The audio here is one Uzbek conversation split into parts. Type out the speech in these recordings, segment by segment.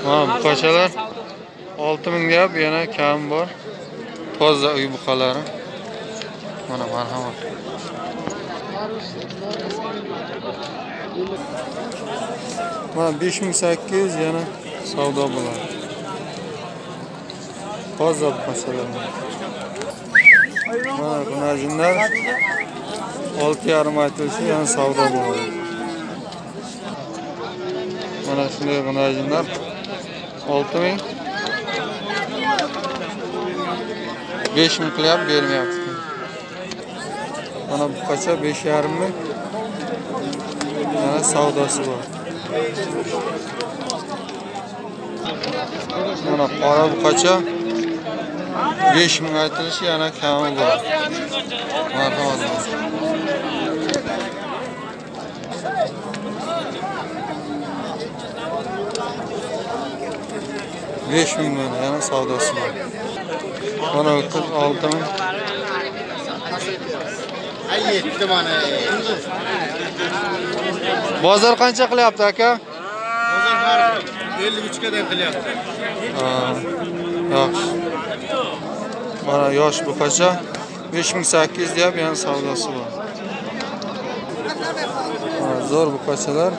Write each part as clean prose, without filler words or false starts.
Mana buqachalar 6000 deyapti, yana kam bor. Toza uy buqalari. Mana marhamat. Mana 5800 yana savdo bo'ladi. Toza buqachalar. Mana xunajinlar 6,5 aytilishi yana savdo bo'ladi. Mana shunday xunajinlar 6000 5000 qilyapti, bermayapti. Mana buqacha 5,5 ming yana savdosi bor. Mana qora buqacha 5000 aytilishi yana kami bor. Marhamat. 5000 mana yana savdosi bor. Mana 46 ming. Bozor qancha qilyapti aka? Bozor har 53 ga qilyapti. Ha, yaxshi. Mana yosh buqacha 5800 deyapti, yana savdosi bor. Mana zo'r buqachalar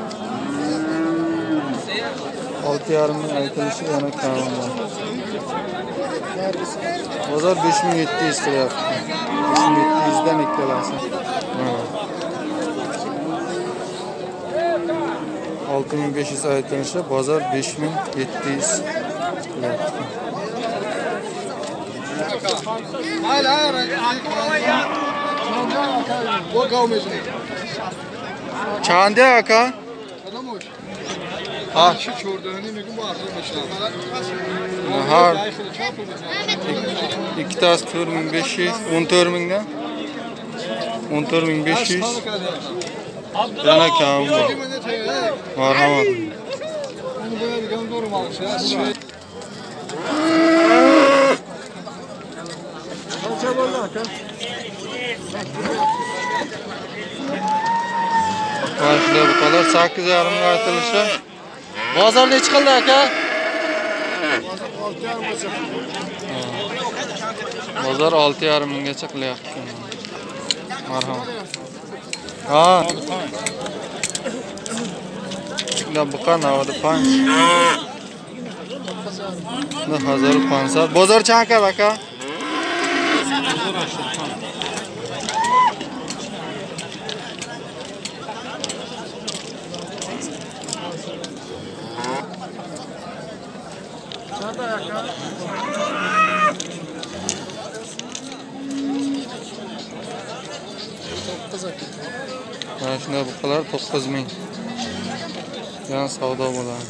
6,5 ming aytilishi yana kami bor. Bozor 5700 qilyapti. 5700 dan ikkalasi. 6500 aytilishi, bozor 5700 qilyapti. Chandi aka? Ha. Har ikkitasi 4500, 14000 dan 14500 yana kam bor. Marhamat. Mana shunday buqalar 8,5 ming aytilishi. Bozor necha qildi aka? Bozor 6,5 minggacha qilyapti. Marhamat. Ha. Buqa 95. 9500. Bozor chand aka? Mana shunday buqalar 9000. Yana savdo bo'ladi.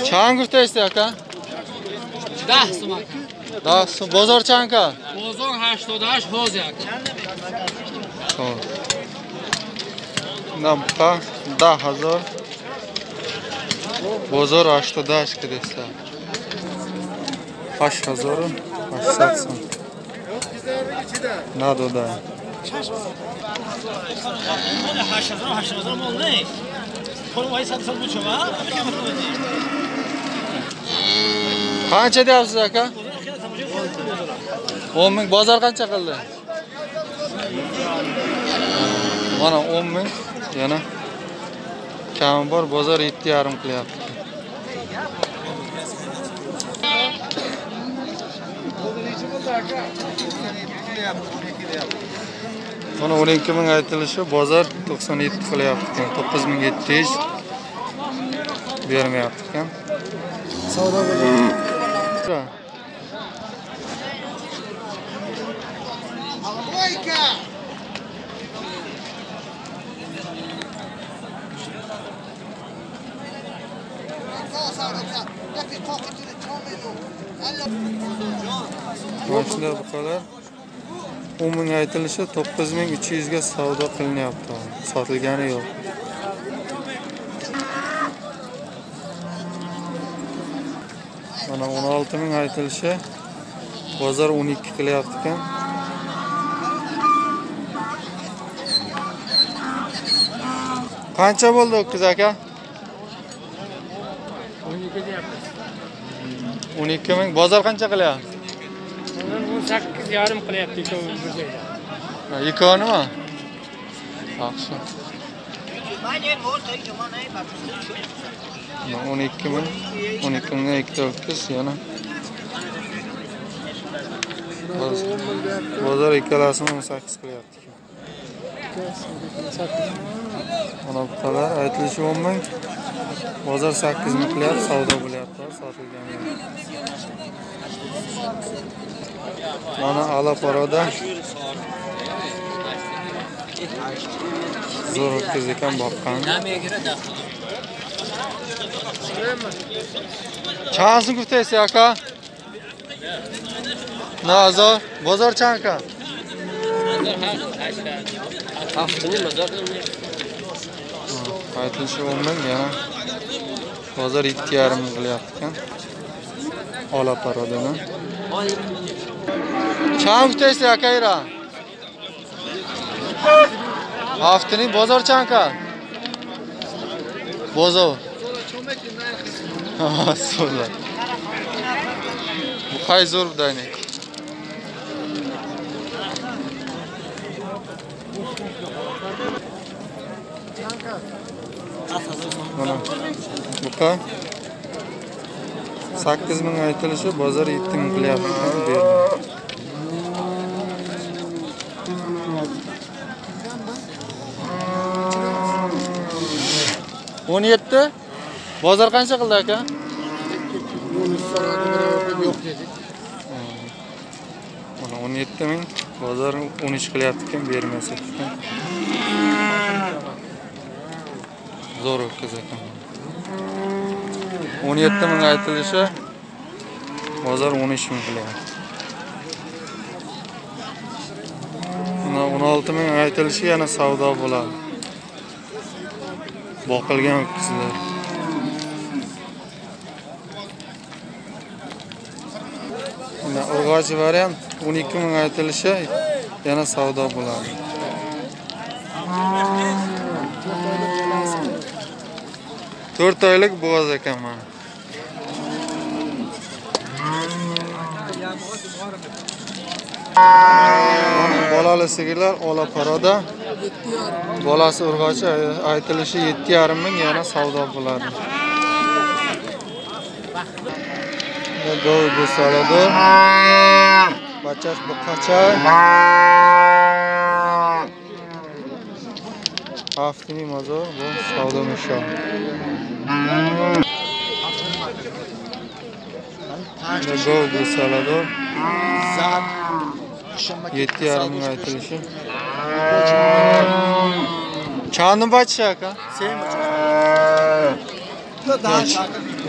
Chand guftaysiz aka? 10 so'm aka. 10 so'm. Bozor chand aka? Bozor 88 hozir aka. Xo'p. Buqa 10000. Bozor 88 kedesa. 8800 so'm. Надо. Qancha deyapsiz aka? 10 ming. Bozor qancha qildi? Mana 10 ming yana kami bor, bozor 7,5 qilyapti. Mana 12 ming aytilishi, bozor 97 qilyapti. 9700 bermayapti ekan. Savdo bo'ladi. Mana shunday buqalar 10 ming aytilishi, 9300 ga savdo qilinyapti. Sotilgani yo'q. Mana 16 ming aytilishi, bozor 12 qilyapti ekan. Qancha bo'ldi o'tkiz aka? 12 deyapmiz. 12 ming. Bozor qancha qilyapti? 18,5 qilyapti ikkovi bir joyda. Ikkovini-mi? Yaxshi. 12 ming, 12 mingdan ikkita o'tkiz yana. Bozor ikkalasini 18 qilyapti. Mana buqalar aytilishi 10 ming. Bozor 8 ming qilyapti, savdo bo'lyapti, sotilgan. Mana Alaparoda zo'r o'tkiz ekan boqqan. Chansi guftaysiz aka? Nazor, bozor chanka? Aytilishi 10 ming, yana bozor 7,5 ming qilyapti ekan. Olaparodan. Chan guftaysiz aka ira? Haftaning bozor chanka? Bozor. So'la. Bu qay zo'r daynik. Mana buqa 8 ming aytilishi, bozor 7 ming qilyapti bu yerda. 17. Bozor qancha qildi aka? 13 so'radi, birov yo'q dedik. Mana 17 ming, bozor 13 qilyapti ekan, bermas ekan. Zo'r o'tkiz ekan. 17 ming aytilishi, bozor 13 ming qilyapti. Mana 16 ming aytilishi, yana savdo bo'ladi. Boqilgan o'tkizlar. Mana urg'ochi variant 12 ming aytilishi, yana savdo bo'ladi. 4 oylik bo'g'oz ekan mana. Mana bolali sigirlar Olaparoda. Bolasi urg'ochi aytilishi 7,5 ming, yana savdo bo'ladi. Gov go'salada. Bachas buqacha. Haftining mozor bu savdo misho. Gov go'salada. 7,5 ming aytilishi. Chandim bachcha aka?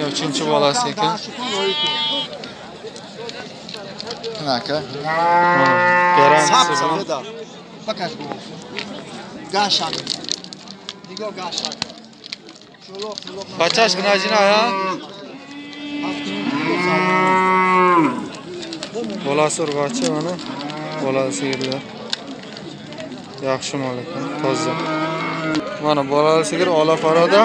Uchinchi bolasi ekan. Aka. Garantisi bilan. Bachash ginajina ha? Bolasi urg'ochi mana. Bolasi sigirlar. Yaxshi mol ekan, toza. Mana bolali sigir Olaparoda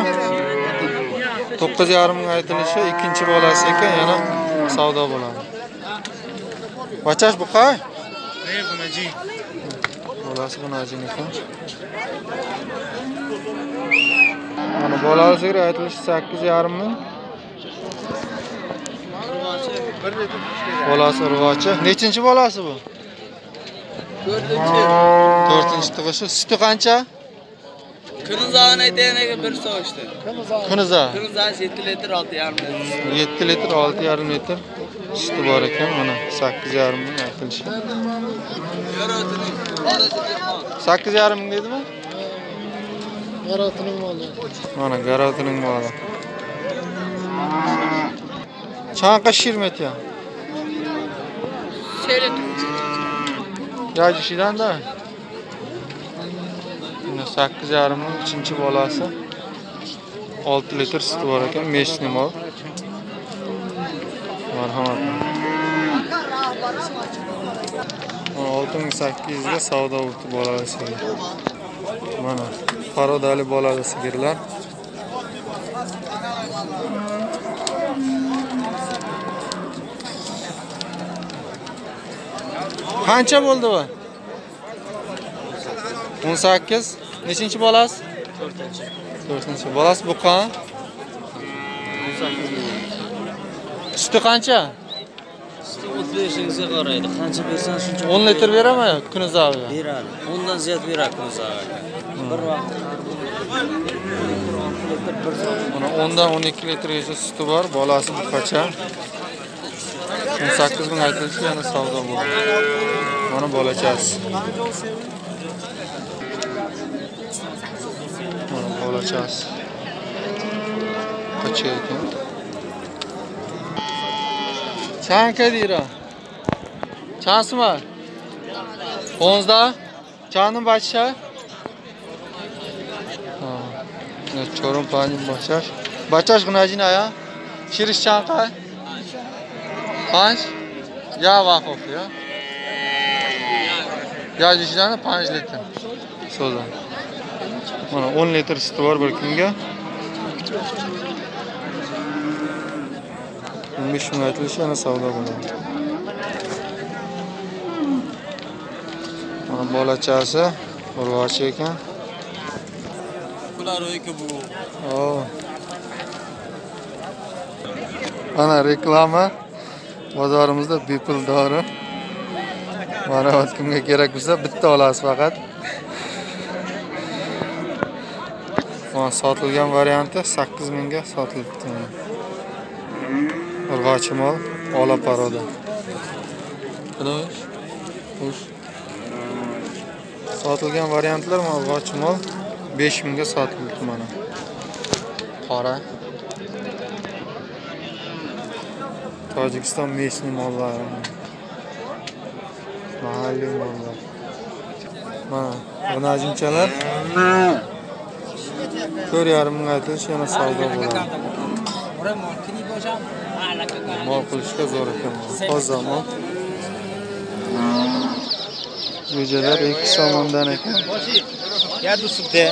9,5 ming aytilishi, ikkinchi bolasi ekan, yana savdo bo'ladi. Bachash bu qay? Bolasi g'unajin ekan. Mana bolali sigir aytilishi 8,5 ming. Bolasi urg'ochi. Nechinchi bolasi bu? 4. Tug'ishi. Suti qancha? Kunuzani aytaylik, bir so'shdi. Kunuza. Kunuza 7 litr 6,5 litr. 7 litr 6,5 litr suti bor ekan, mana 8,5 ming aytilishi. 8,5 ming dedimi? Garotining moli. Mana garotining moli. Chanqa shirmetya. 3 litr. Yajishidan da. 8,5 ming uchinchi bolasi. 6 litr suti bor ekan, meshni mol. Marhamat. 6800 ga savdo o'tdi bolasi. Mana. parodali bolali sigirlar. Qancha bo'ldi bu? 18. Nechinchi bolasi? 4-chi. 4-chi. Bolasi buqa. 18 ming. Suti qancha? Suti 35 ga qaraydi. Qancha bersan shuncha. 10 litr beradimi kunizaviga? Beradi. 10 dan ziyod beradi kunizaviga. Bir vaqt 6 litr bir soat. Mana 10 dan 12 litrgacha suti bor, bolasi buqacha. 18 ming aytilishi yana savdo bo'ldi. Mana bolachasi. Mana bolachasi. Qacha ekan? Чанд дира? Чанд сум? 15. Чандум бача? 4 5 бачаш. Бачаш гунажин ая? Шириш чанд қай? 5. Я вақоф я. Я dishdan 5 litr. So'zdan. Mana 10 litr suti bor bir kunga. 15 ming aytilishi yana savdo bo'ladi. Mana bolachasi urg'ochi ekan. Bular o'yki bu. Mana reklama. Bozorimizda bepul dori. Marhamat, kimga kerak bo'lsa bitta olasiz faqat. Mana sotilgan varianti 8 mingga sotilibdi. Urg'ochi mol, ola paroda. Xo'sh. Sotilgan variantlar mana urg'ochi mol 5 mingga sotilibdi mana. Qora. Tojikiston mesni mollari. Mahalliy mollar. Mana g'inajinchalar 4,5 ming aytilishi yana savdo bo'ladi. Mol qilishga zo'r ekan. Toza mol. Jo'jalar 2 somondan ekan. Ya dusubda.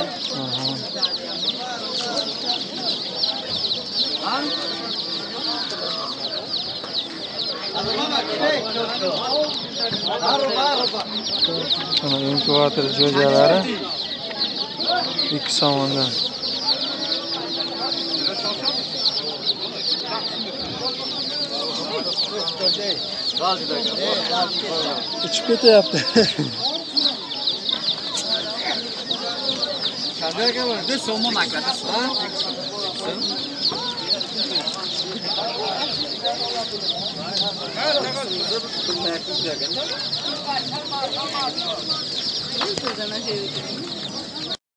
Mana inkubator jo'jalari 2 somondan. Uchib ketyapti.